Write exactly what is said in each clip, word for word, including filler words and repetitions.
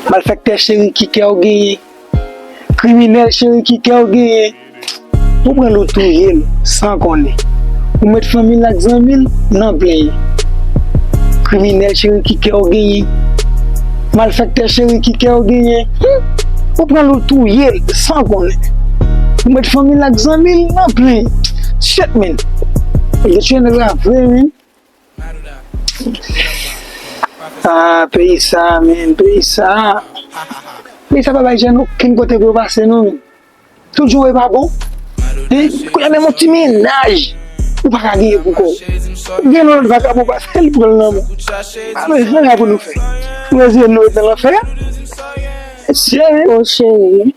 Malfektè cheri, ki kè w genyen? Kriminèl cheri, ki kè w genyen? Ou pran l ou touye l san konnen. Ou met fanmi l ak zanmi l nan plenyen. Kriminèl cheri, ki kè w genyen? Malfektè cheri, ki kè w genyen? Hmm. Ou pran l ou touye l san konnen. Ou met fanmi l ak zanmi l nan plenyen. Shit, man. Get you in the vre, man. Ah, peyi sa, men, peyi sa. Peyi sa pa bay jèn okenn kote pou yo pase, non, men. Tout jou e pa bon. Hein? Kounye a menm yon ti mennaj ou pa ka genyen pou kò w. Ou gen yon lòt vagabon pase l, pran l nan men w. Pa bezwen anyen pou nou fè. Nou bezwen nou ret nan lanfè a. Mesye, men. O cheri.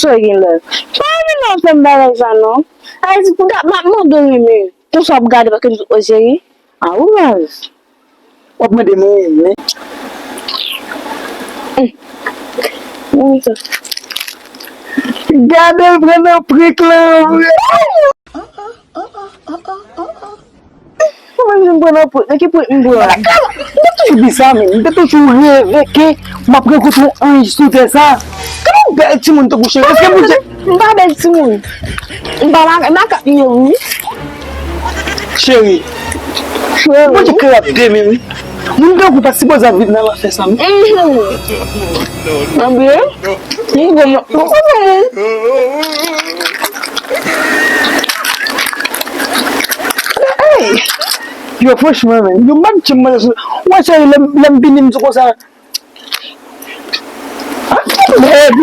Sa w gen la? Pa vin nan fè m bagay sa non. Ayiti pou gad m ap mande w renmen. Konsa w ap gade paske m sou o cheri. A ou baz. W ap mande m renmen. Gade l pran nan prank lan vre. Mwen menm m pran nan prank, nan ki prank m pran? M te toujou di sa, men m te toujou reve ke m ap rankontre yon anj sou tè sa. Gade yon bèl timoun tankou cheri. Èske Bondye... M pa bèl timoun. M pa ma- makak m ye wi. Cheri, Bondye kreye ap de men wi. Moun tankou pa sipoze ap viv nan lanfè sa, men. Mhm. Anben, m gwo m. Hey! Yo, franchman, men, yo, m pa t janm mande sou, w wè, cheri, lè m, lè m bini m di konsa. Ah, mèd!